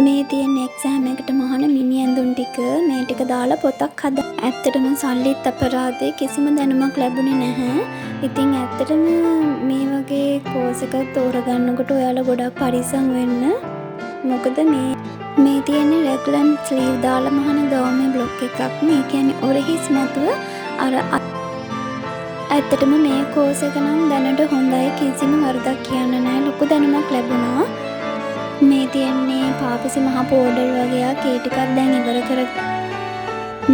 මේ තියෙන එක්සෑම් එකට මහන මිනි ඇඳුම් ටික මේ ටික දාලා පොතක් හදා. ඇත්තටම සල්ලිත් අපරාධේ, කිසිම දැනුමක් ලැබුණේ නැහැ. ඉතින් ඇත්තටම මේ වගේ කෝස් එකක් තෝරගන්නකොට ඔයාලා ගොඩක් පරිස්සම් වෙන්න. මොකද මේ තියෙන්නේ රෙග්ලන් ස්ලීව් දාලා මහන ගවුමේ බ්ලොක් එකක්. මේ කියන්නේ ඔරහිස් නැතුව අර ඇත්තටම මේ කෝස් එක නම් දැනට හොඳයි, කිසිම වරදක් කියන්න නෑ, ලොකු දැනුමක් ලැබුණා. මේ තියෙන්නේ පාපිසි මහ පෝඩර් වගේක්, ඒ ටිකක් දැන් ඉවර කර.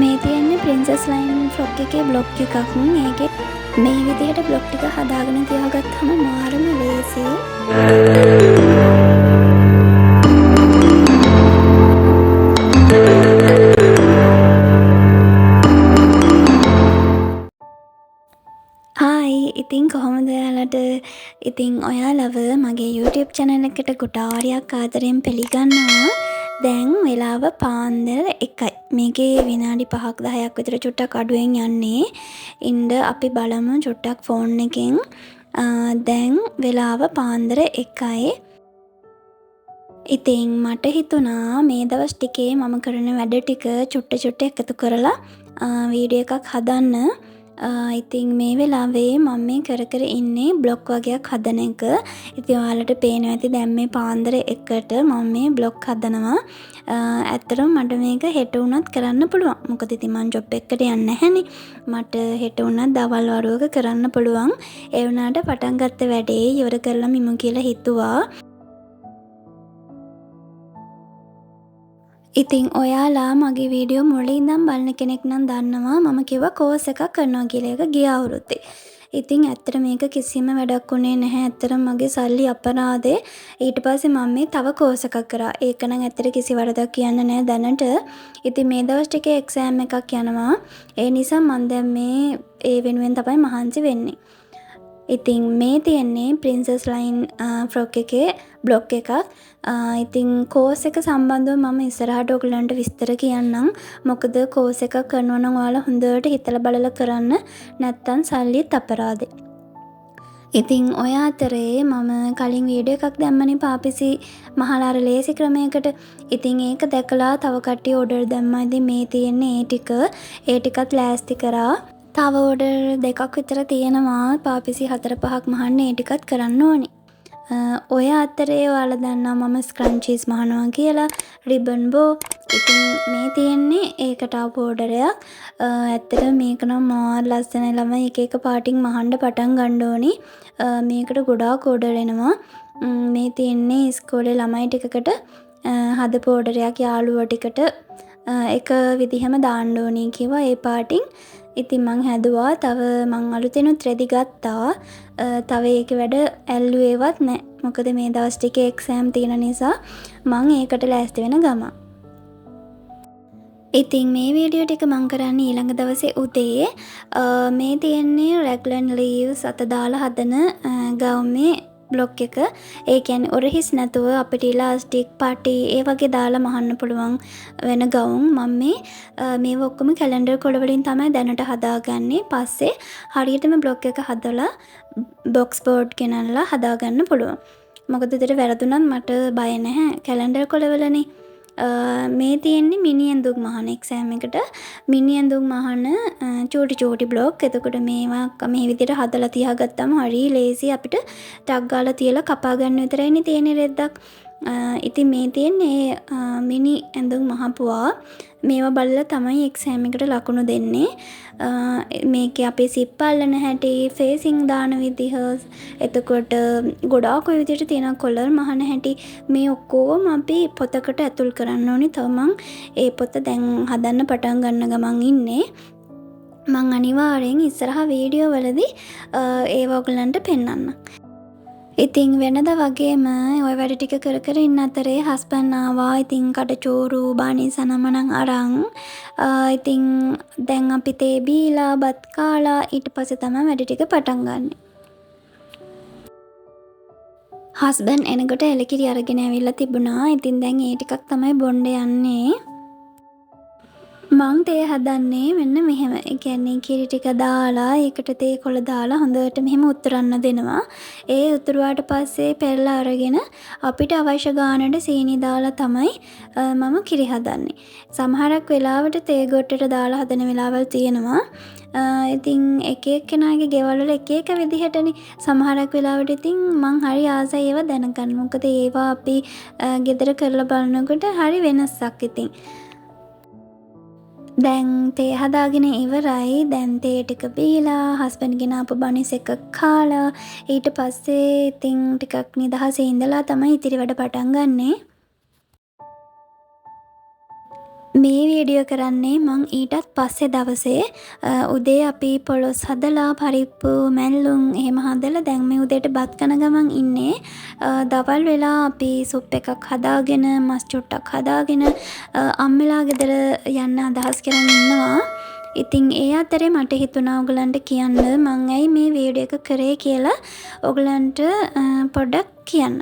මේ තියෙන්නේ ප්‍රින්සස් ලයින් ෆ්‍රොක් එකේ බ්ලොක් එකක්. ඒකේ මේ විදිහට බ්ලොක් ටික හදාගෙන තියාගත්තම මාරම ලේසි. හායි, ඉතින් කොහොමද ඔයාලට? ඉතින් ඔයාලව මගේ YouTube channel එකට ගොඩාරියක් ආදරෙන් පිළිගන්නවා. දැන් වෙලාව පාන්දර 1යි. මේකේ විනාඩි 5ක් 10ක් විතර චුට්ටක් අඩුවෙන් යන්නේ. ඉන්න අපි බලමු චුට්ටක් ෆෝන් එකෙන්. දැන් වෙලාව පාන්දර 1යි. ඉතින් මට හිතුණා මේ දවස් ටිකේ මම කරන වැඩ ටික චුට්ට චුට්ට එකතු කරලා වීඩියෝ එකක් හදන්න. ඉතින් මේ වෙලාවේ මම මේ කර කර ඉන්නේ බ්ලොක් වගේක් හදන එක. ඉතින් ඔයාලට පේනවා ඇති දැන් මේ පාන්දර 1ට මම මේ බ්ලොක් හදනවා. ඇත්තටම මට මේක හෙට වුණත් කරන්න පුළුවන්. මොකද ඉතින් මං ජොබ් එකකට යන්නේ නැහැනේ. මට හෙට වුණත් දවල් වරුවක කරන්න පුළුවන්. ඒ වුණාට පටන් ගත්ත වැඩේ ඉවර කරලා මිමු කියලා හිතුවා. ඉතින් ඔයාලා මගේ වීඩියෝ මුලින් ඉඳන් බලන කෙනෙක් නම් දන්නවා මම කිව්වා කෝස් එකක් කරනවා කියලා ඒක ගිය අවුරුද්දේ. ඉතින් ඇත්තට මේක කිසිම වැඩක් වුණේ නැහැ. ඇත්තටම මගේ සල්ලි අපරාධේ. ඊට පස්සේ මම මේ තව කෝස් එකක් කරා. ඒක නම් ඇත්තට කිසි වරදක් කියන්න නෑ දැනට. ඉතින් මේ දවස් ටිකේ එක්සෑම් එකක් යනවා. ඒ නිසා මං දැන් මේ ඒ වෙනුවෙන් තමයි මහන්සි වෙන්නේ. ඉතින් මේ තියෙන්නේ ප්‍රින්සස් ලයින් ෆ්‍රොක් එකේ බ්ලොක් එකක්. ඉතින් කෝස් එක සම්බන්ධව මම ඉස්සරහට ඔයගොල්ලන්ට විස්තර කියන්නම්. මොකද කෝස් එකක් කරනවා නම් ඔයාලා හොඳට හිතලා බලලා කරන්න, නැත්තම් සල්ලිත් අපරාධේ. ඉතින් ඔය අතරේ මම කලින් වීඩියෝ එකක් දැම්මනේ පාපිසි මහලා අර ලේසි ක්‍රමයකට. ඉතින් ඒක දැකලා තව කට්ටිය ඕඩර් දැම්මා. ඉතින් මේ තියෙන්නේ ඒ ටික. ඒ ටිකත් ලෑස්ති කරා. තව ඕඩර් දෙකක් විතර තියෙනවා පාපිසි 4-5ක් මහන්න, ඒ ටිකත් කරන්න ඕනි. ඔය අතරේ ඔයාලා දන්නවා මම ස්ක්‍රන්චීස් මහනවා කියලා, රිබන් බෝ. ඉතින් මේ තියෙන්නේ ඒකට ආපු ඕඩරයක්. ඇත්තටම මේක නම් මාර ලස්සනයි ළමයි. එක එක පාටින් මහන්න පටන් ගන්න ඕනි. මේකට ගොඩාක් ඕඩර් එනවා. මේ තියෙන්නේ ඉස්කෝලේ ළමයි ටිකකට හදපු ඕඩරයක්, යාළුවෝ ටිකට එක විදිහම දාන්න ඕනි කිව්වා ඒ පාටින්. ඉතින් මං හැදුවා. තව මං අලුතෙනුත් රෙදි ගත්තා. තව ඒකේ වැඩ ඇල්ලුවේවත් නෑ. මොකද මේ දවස් ටිකේ එක්සෑම් තියෙන නිසා මං ඒකට ලෑස්ති වෙන ගමන්. ඉතින් මේ වීඩියෝ ටික මං කරන්නේ ඊළඟ දවසේ උදේ. මේ තියෙන්නේ රැග්ලන් ලීව්ස් අත දාලා හදන ගවුමේ බ්ලොක් එක. ඒ කියන්නේ ඔරහිස් නැතුව අපිට ඉලාස්ටික් පටි ඒ වගේ දාලා මහන්න පුළුවන් වෙන ගවුම්. මම මේව ඔක්කොම කැලෙන්ඩර් කොළ වලින් තමයි දැනට හදාගන්නේ. පස්සේ හරියටම බ්ලොක් එක හදලා බොක්ස් බෝඩ් ගෙනල්ලා හදාගන්න පුළුවන්. මොකද ඉතින් වැරදුනත් මට බය නැහැ කැලෙන්ඩර් කොළ වලනේ. මේ තියෙන්නේ මිනි ඇඳුම් මහන එක්සෑම් එකට. මිනි ඇඳුම් මහන චූටි චූටි බ්ලොක්. එතකොට මේවා මේ විදිහට හදලා තියාගත්තම හරි ලේසි අපිට ටක් ගාලා තියලා කපා ගන්න විතරයිනේ තියෙන්නේ රෙද්දක්. ඉතින් මේ තියෙන්නේ මිනි ඇඳුම් මහපුවා. මේවා බලලා තමයි එක්සෑම් එකට ලකුණු දෙන්නේ. මේකේ අපේ සිප් අල්ලන හැටි, ෆේසින් දාන විදිහ, එතකොට ගොඩාක් ඔය විදිහට තියෙන කොලර් මහන හැටි, මේ ඔක්කොම අපි පොතකට ඇතුල් කරන්න ඕනි. තව මං ඒ පොත දැන් හදන්න පටන් ගන්න ගමන් ඉන්නේ. මං අනිවාර්යෙන් ඉස්සරහ වීඩියෝ වලදී ඒවා ඔයගලන්ට පෙන්වන්නම්. ඉතින් වෙනද වගේම ඔය වැඩ ටික කර කර ඉන්න අතරේ හස්බන්ඩ් ආවා. ඉතින් කටචෝරු බානි සනමනං අරන්. ඉතින් දැන් අපි තේ බීලා බත් කාලා ඊට පස්සේ තමයි වැඩ ටික පටන් ගන්නෙ. හස්බන්ඩ් එනකොට එලකිරි අරගෙන ඇවිල්ලා තිබුණා. ඉතින් දැන් ඒ ටිකක් තමයි බොණ්ඩ යන්නේ. මං තේ හදන්නේ මෙන්න මෙහෙම. ඒ කියන්නේ කිරි ටික දාලා ඒකට තේ කොළ දාලා හොඳට මෙහෙම උතුරන්න දෙනවා. ඒ උතුරුවාට පස්සේ පෙරලා අරගෙන අපිට අවශ්‍ය ගානට සීනි දාලා තමයි මම කිරි හදන්නේ. සමහරක් වෙලාවට තේ ගොට්ටට දාලා හදන වෙලාවල් තියෙනවා. ඉතින් එක එක්කෙනාගේ ගෙවල් වල එක එක විදිහටනේ. සමහරක් වෙලාවට ඉතින් මං හරි ආසයි ඒවා දැනගන්න. මොකද ඒවා අපි ගෙදර කරලා බලනකොට හරි වෙනසක් ඉතින්. දැන් තේ හදාගෙන ඉවරයි. දැන් තේ ටික බීලා හස්බන්ඩ් ගෙනාපු බනිස් එක කාලා ඊට පස්සේ ඉතින් ටිකක් නිදහසේ ඉඳලා තමයි ඉතිරි වැඩ පටන් ගන්නෙ. මේ වීඩියෝ කරන්නේ මං ඊටත් පස්සේ දවසේ. උදේ අපි පොළොස් හදලා පරිප්පු මැල්ලුම් එහෙම හදලා දැන් මේ උදේට බත් කන ගමන් ඉන්නේ. දවල් වෙලා අපි සුප් එකක් හදාගෙන මස් චුට්ටක් හදාගෙන අම්මලා ගෙදර යන්න අදහස් කරන් ඉන්නවා. ඉතින් ඒ අතරේ මට හිතුණා ඔයගලන්ට කියන්න මං ඇයි මේ වීඩියෝ එක කරේ කියලා ඔයගලන්ට පොඩ්ඩක් කියන්න.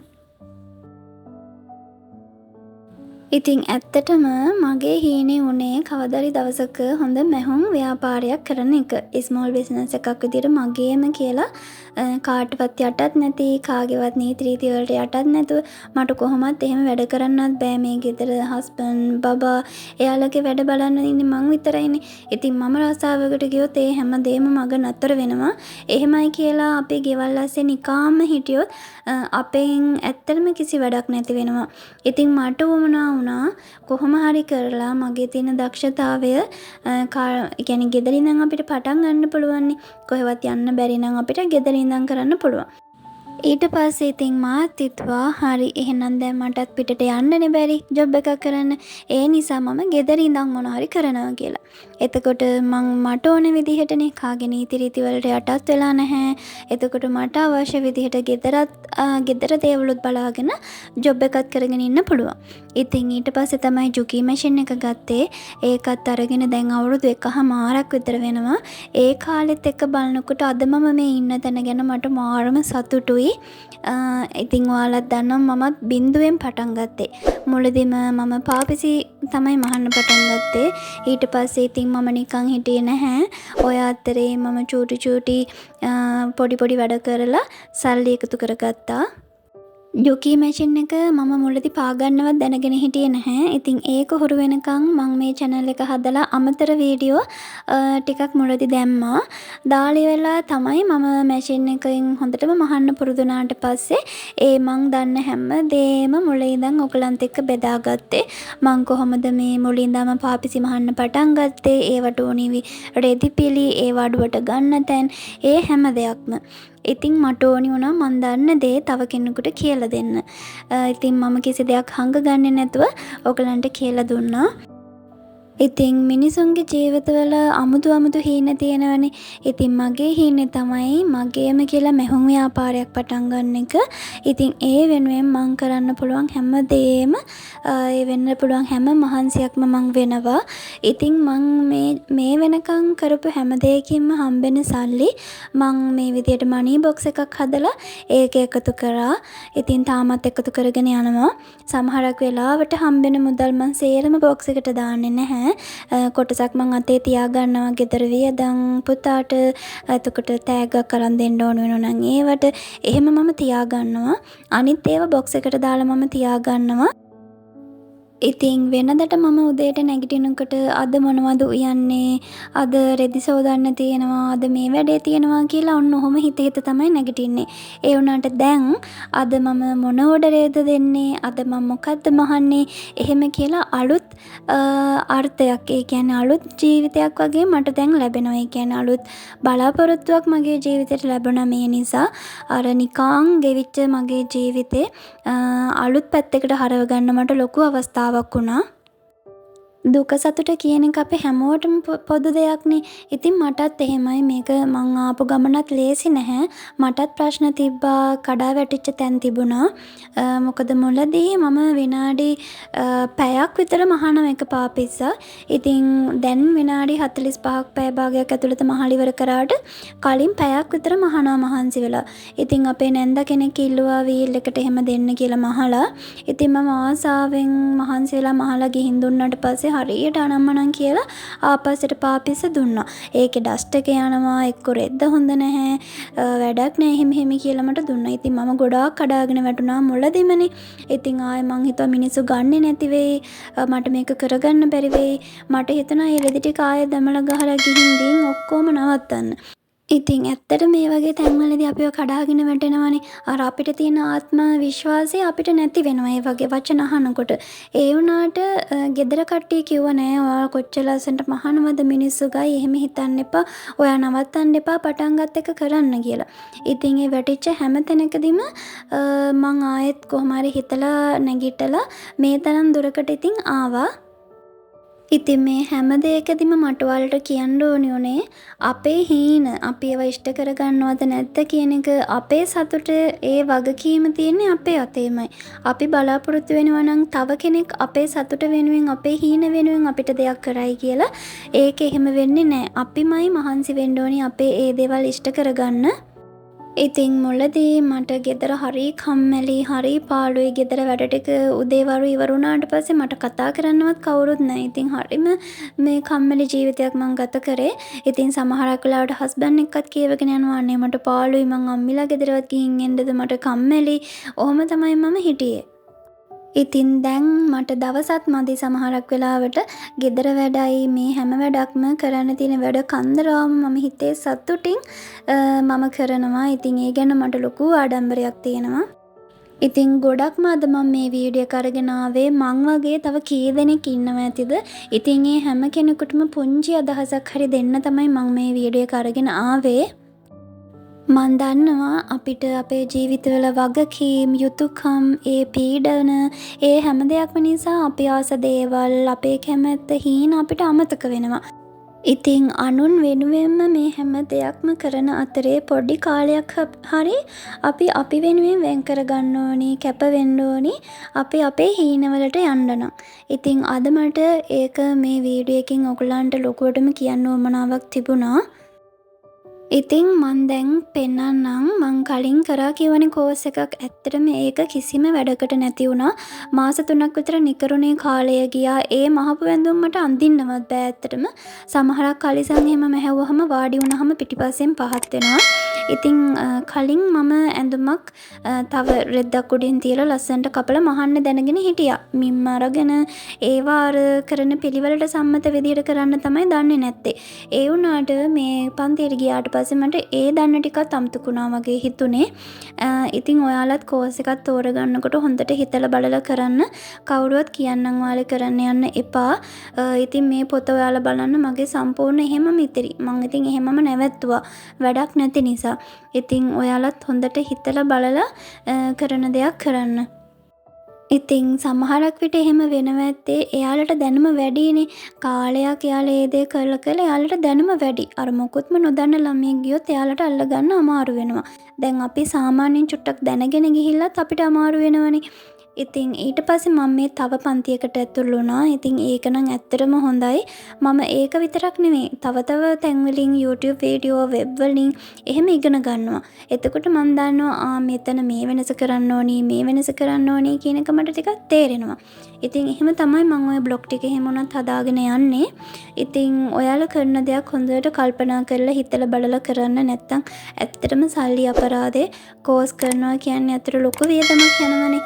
ඉතින් ඇත්තටම මගේ හීනේ වුණේ කවදාරි දවසක හොඳ මැහුම් ව්‍යාපාරයක් කරන එක. ස්මෝල් බිස්නස් එකක් විදිහට මගේම කියලා කාටවත් යටත් නැති, කාගේවත් නීති රීති වලට යටත් නැතුව මට කොහොමත් එහෙම වැඩ කරන්නත් බෑ. මේ ගෙදර හස්බන්ඩ්, බබා එයාලගේ වැඩ බලන්න ඉන්නේ මං විතරයිනේ. ඉතින් මම රස්සාවකට ගියොත් ඒ හැම දේම මග නතර වෙනවා. එහෙමයි කියලා අපි ගෙවල් අස්සේ නිකාම්ම හිටියොත් අපෙන් ඇත්තටම කිසි වැඩක් නැති වෙනවා. ඉතින් මට උවමනා වුණා කොහොම හරි කරලා මගේ තියෙන දක්ෂතාවය, ඒ කියන්නේ ගෙදර ඉඳන් අපිට පටන් ගන්න පුළුවන්නේ. කොහෙවත් යන්න බැරි නම් අපිට ගෙදර ඉඳන් කරන්න පුළුවන්. ඊට පස්සේ ඉතින් මාත් හිතුවා හරි එහෙනම් දැන් මටත් පිටට යන්නනේ බැරි ජොබ් එකක් කරන්න. ඒ නිසා මම ගෙදර ඉඳන් මොන හරි කරනවා කියලා. එතකොට මං මට ඕන විදිහටනේ, කාගේ නීති රීති වලට යටත් වෙලා නැහැ. එතකොට මට අවශ්‍ය විදිහට ගෙදර දේවලුත් බලාගෙන ජොබ් එකත් කරගෙන ඉන්න පුළුවන්. ඉතින් ඊට පස්සේ තමයි ජුකී මැෂින් එක ගත්තේ. ඒකත් අරගෙන දැන් අවුරුදු එකහමාරක් විතර වෙනවා. ඒ කාලෙත් එක්ක බලනකොට අද මම මේ ඉන්න තැන ගැන මට මාරම සතුටුයි. ඉතින් ඔයාලත් දන්නවා මමත් බින්දුවෙන් පටන් ගත්තේ. මුලදිම මම පාපිසි තමයි මහන්න පටන් ගත්තේ. ඊට පස්සේ ඉතින් මම නිකන් හිටියේ නැහැ. ඔය අතරේ මම චූටි චූටි පොඩි පොඩි වැඩ කරලා සල්ලි එකතු කරගත්තා. ජොකී මැෂින් එක මම මුලදි පාගන්නවත් දැනගෙන හිටියේ නැහැ. ඉතින් ඒක හුරු වෙනකන් මං මේ චැනල් එක හදලා අමතර වීඩියෝ ටිකක් මුලදි දැම්මා. දාලා ඉවරලා තමයි මම මැෂින් එකෙන් හොඳටම මහන්න පුරුදු වුණාට පස්සේ ඒ මං දන්න හැම දේම මුලින් ඉඳන් ඔයගලන්ත් එක්ක බෙදාගත්තේ. මං කොහොමද මේ මුලින් ඉඳන්ම පාපිසි මහන්න පටන් ගත්තේ, ඒවට ඕනි රෙදි පිළි, ඒව අඩුවට ගන්න තැන්, ඒ හැම දෙයක්ම. ඉතින් මට ඕනි වුණා මං දන්න දේ තව කෙනෙකුට කියලා දෙන්න. ඉතින් මම කිසි දෙයක් හංගගන්නේ නැතුව ඔයගලන්ට කියලා දුන්නා. ඉතින් මිනිසුන්ගේ ජීවිතවල අමුතු අමුතු හීන තියෙනවනේ. ඉතින් මගේ හීනේ තමයි මගේම කියලා මැහුම් ව්‍යාපාරයක් පටන් ගන්න එක. ඉතින් ඒ වෙනුවෙන් මං කරන්න පුළුවන් හැම දේම, ඒ වෙන්න පුළුවන් හැම මහන්සියක්ම මං වෙනවා. ඉතින් මං මේ වෙනකන් කරපු හැම දෙයකින්ම හම්බෙන සල්ලි මං මේ විදියට මනී බොක්ස් එකක් හදලා ඒක එකතු කරා. ඉතින් තාමත් එකතු කරගෙන යනවා. සමහරක් වෙලාවට හම්බෙන මුදල් මං සේරම බොක්ස් එකට දාන්නේ නැහැ. කොටසක් මං අතේ තියාගන්නවා ගෙදර වියදම් පුතාට, එතකොට තෑග්ගක් අරන් දෙන්න ඕන වෙනවා නම් ඒවට එහෙම මම තියාගන්නවා. අනිත් ඒවා බොක්ස් එකට දාලා මම තියාගන්නවා. ඉතින් වෙනදට මම උදේට නැගිටිනකොට අද මොනවද උයන්නේ, අද රෙදි සෝදන්න තියෙනවා, අද මේ වැඩේ තියෙනවා කියලා ඔන්න ඔහොම හිත හිත තමයි නැගිටින්නේ. ඒ වුණාට දැන් අද මම මොන ඕඩරේද දෙන්නේ, අද මම මොකද්ද මහන්නේ එහෙම කියලා අලුත් අර්ථයක්, ඒ කියන්නේ අලුත් ජීවිතයක් වගේ මට දැන් ලැබෙනවා. ඒ කියන්නේ අලුත් බලාපොරොත්තුවක් මගේ ජීවිතේට ලැබුණා මේ නිසා. අර නිකං ගෙවිච්ච මගේ ජීවිතේ අලුත් පැත්තකට හරව ගන්න මට ලොකු අවස්ථාවක් වුණා. දුක සතුට කියන එක අපි හැමෝටම පොදු දෙයක්නේ. ඉතින් මටත් එහෙමයි. මේක මං ආපු ගමනත් ලේසි නැහැ. මටත් ප්‍රශ්න තිබ්බා, කඩා වැටිච්ච තැන් තිබුණා. මොකද මුලදී මම විනාඩි පැයක් විතර මහනවා එක පාපිස්සා. ඉතින් දැන් විනාඩි 45ක් පැය භාගයක් ඇතුළත මහලා ඉවර කරාට කලින් පැයක් විතර මහනවා මහන්සි වෙලා. ඉතින් අපේ නැන්දා කෙනෙක් ඉල්ලුවා වීල් එකට එහෙම දෙන්න කියලා මහලා. ඉතින් මම ආසාවෙන් මහන්සි වෙලා මහලා ගිහින් දුන්නාට පස්සේ පස්සේ හරියට අනම්මනම් කියලා ආපස්සට පාපිස්ස දුන්නා. ඒකේ ඩස්ට් එක යනවා, එක්ක රෙද්ද හොඳ නැහැ, වැඩක් නෑ එහෙම එහෙම කියලා මට දුන්නා. ඉතින් මම ගොඩාක් කඩාගෙන වැටුණා මුලදිමනේ. ඉතින් ආයෙ මං හිතුවා මිනිස්සු ගන්නෙ නැති වෙයි, මට මේක කරගන්න බැරි වෙයි. මට හිතුණා ඒ රෙදි ටික ආයෙ දමලා ගහලා ගිහින් දින් ඔක්කොම නවත්තන්න. ඉතින් ඇත්තට මේ වගේ තැන්වලදී අපිව කඩාගෙන වැටෙනවනේ. අර අපිට තියෙන ආත්ම විශ්වාසය අපිට නැති වෙනවා ඒ වගේ වචන අහනකොට. ඒ වුණාට ගෙදර කට්ටිය කිව්වා නෑ ඔයා කොච්චර ලස්සනට මහනවද මිනිස්සු ගයි, එහෙම හිතන්න එපා. ඔයා නවත්තන්න එපා, පටන් ගත්ත එක කරන්න කියලා. ඉතින් ඒ වැටිච්ච හැම තැනකදීම මං ආයෙත් කොහොම හරි හිතලා නැගිටලා මේ තරම් දුරකට ඉතින් ආවා. ඉතින් මේ හැම දෙයකදීම මට ඔයාලට කියන්න ඕනි උනේ අපේ හීන අපි ඒවා ඉෂ්ට කරගන්නවද නැද්ද කියන එක, අපේ සතුට ඒ වගකීම තියෙන්නේ අපේ අතේමයි. අපි බලාපොරොත්තු වෙනවා නම් තව කෙනෙක් අපේ සතුට වෙනුවෙන් අපේ හීන වෙනුවෙන් අපිට දෙයක් කරයි කියලා, ඒක එහෙම වෙන්නේ නෑ. අපිමයි මහන්සි වෙන්න ඕනි අපේ ඒ දේවල් ඉෂ්ට කරගන්න. ඉතින් මුලදී මට ගෙදර හරි කම්මැලි, හරි පාළුයි. ගෙදර වැඩ ටික උදේවරු ඉවර වුණාට පස්සේ මට කතා කරන්නවත් කවුරුත් නෑ. ඉතින් හරිම මේ කම්මැලි ජීවිතයක් මං ගත කරේ. ඉතින් සමහරක් වෙලාවට හස්බන්ඩ් එක්කත් කියවගෙන යනවා, අනේ මට පාළුයි, මං අම්මිලා ගෙදරවත් ගිහින් එන්නද, මට කම්මැලි. ඔහොම තමයි මම හිටියේ. ඉතින් දැන් මට දවසත් මදි සමහරක් වෙලාවට ගෙදර වැඩයි මේ හැම වැඩක්ම කරන්න තියෙන වැඩ කන්දරාවම මම හිතේ සතුටින් මම කරනවා. ඉතින් ඒ ගැන මට ලොකු ආඩම්බරයක් තියෙනවා. ඉතින් ගොඩක්ම අද මම මේ වීඩියෝ එක අරගෙන ආවේ මං වගේ තව කී දෙනෙක් ඉන්නවා ඇතිද? ඉතින් ඒ හැම කෙනෙකුටම පුංචි අදහසක් හරි දෙන්න තමයි මං මේ වීඩියෝ එක අරගෙන ආවේ. මං දන්නවා අපිට අපේ ජීවිතවල වගකීම්, යුතුකම්, ඒ පීඩන, ඒ හැම දෙයක්ම නිසා අපි ආස දේවල්, අපේ කැමැත්ත, හීන අපිට අමතක වෙනවා. ඉතින් අනුන් වෙනුවෙන්ම මේ හැම දෙයක්ම කරන අතරේ පොඩි කාලයක් හරි අපි අපි වෙනුවෙන් වෙන් කරගන්න ඕනි, කැප වෙන්න ඕනි, අපි අපේ හීනවලට යන්න නම්. ඉතින් අද මට ඒක මේ වීඩියෝ එකෙන් ඔයගොල්ලන්ට ලොකුවටම කියන්න උවමනාවක් තිබුණා. ඉතින් මං දැන් පෙන්නන්නම් මං කලින් කරා කියවනේ කෝස් එකක්. ඇත්තටම ඒක කිසිම වැඩකට නැති වුණා. මාස 3ක් විතර නිකරුණේ කාලය ගියා. ඒ මහපු ඇඳුම් මට අඳින්නවත් බෑ ඇත්තටම. සමහරක් කලිසම් එහෙම මැහැව්වහම වාඩි වුණාම පිටිපස්සෙන් පහත් වෙනවා. ඉතින් කලින් මම ඇඳුමක් තව රෙද්දක් උඩින් තියලා ලස්සනට කපලා මහන්න දැනගෙන හිටියා. මිම්ම අරගෙන ඒවා අර කරන පිළිවෙලට සම්මත විදියට කරන්න තමයි දන්නේ නැත්තේ. ඒ වුණාට මේ පන්තියට ගියාට පස්සේ මට ඒ දන්න ටිකත් අමතක වුණා වගේ හිතුනේ. ඉතින් ඔයාලත් කෝස් එකක් තෝරගන්නකොට හොඳට හිතලා බලලා කරන්න. කවුරුවත් කියන්නම් ඔයාලා කරන්න යන්න එපා. ඉතින් මේ පොත ඔයාලා බලන්න මගේ සම්පූර්ණ එහෙමම ඉතිරි. මං ඉතින් එහෙමම නැවැත්තුවා. වැඩක් නැති නිසා. ඉතින් ඔයාලත් හොඳට හිතලා බලලා කරන දෙයක් කරන්න. ඉතින් සමහරක් විට එහෙම වෙනව ඇත්තේ එයාලට දැනුම වැඩිනේ. කාලයක් එයාලා ඒ දේ කරලා කරලා එයාලට දැනුම වැඩි. අර මොකුත්ම නොදන්න ළමයෙක් ගියොත් එයාලට අල්ලගන්න අමාරු වෙනවා. දැන් අපි සාමාන්‍යයෙන් චුට්ටක් දැනගෙන ගිහිල්ලත් අපිට අමාරු වෙනවනේ. ඉතින් ඊට පස්සේ මම මේ තව පන්තියකට ඇතුල් වුණා. ඉතින් ඒක නම් ඇත්තටම හොඳයි. මම ඒක විතරක් නෙමෙයි, තව තව තැන්වලින් YouTube video, web වලින් එහෙම ඉගෙන ගන්නවා. එතකොට මං දන්නවා ආ මෙතන මේ වෙනස කරන්න ඕනි, මේ වෙනස කරන්න ඕනි කියන එක මට ටිකක් තේරෙනවා. ඉතින් එහෙම තමයි මං ඔය බ්ලොග් ටික එහෙම වුණත් හදාගෙන යන්නේ. ඉතින් ඔයාලා කරන දෙයක් හොඳට කල්පනා කරලා හිතලා බලලා කරන්න. නැත්තම් ඇත්තටම සල්ලි අපරාධේ. කෝස් කරනවා කියන්නේ ඇත්තට ලොකු වියදමක් යනවනේ.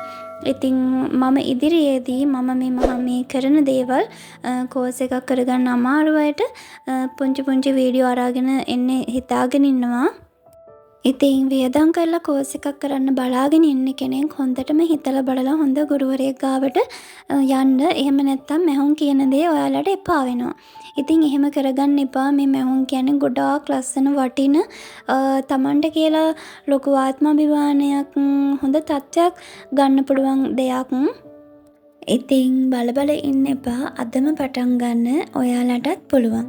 ඉතින් මම ඉදිරියේදී මම මේ මහා මේ කරන දේවල් කෝස් එකක් කරගන්න අමාරු අයට පුංචි පුංචි වීඩියෝ අරගෙන එන්න හිතාගෙන ඉන්නවා. ඉතින් වියදම් කරලා කෝස් එකක් කරන්න බලාගෙන ඉන්න කෙනෙක් හොඳටම හිතලා බලලා හොඳ ගුරුවරයෙක් ගාවට යන්න. එහෙම නැත්නම් මැහුම් කියන දේ ඔයාලට එපා වෙනවා. ඉතින් එහෙම කරගන්න එපා. මේ මැහුම් කියන්නේ ගොඩාක් ලස්සන වටින තමන්ට කියලා ලොකු ආත්මාභිමානයක්, හොඳ තත්ත්වයක් ගන්න පුළුවන් දෙයක්. ඉතින් බල බල ඉන්න එපා. අදම පටන් ගන්න ඔයාලටත් පුළුවන්.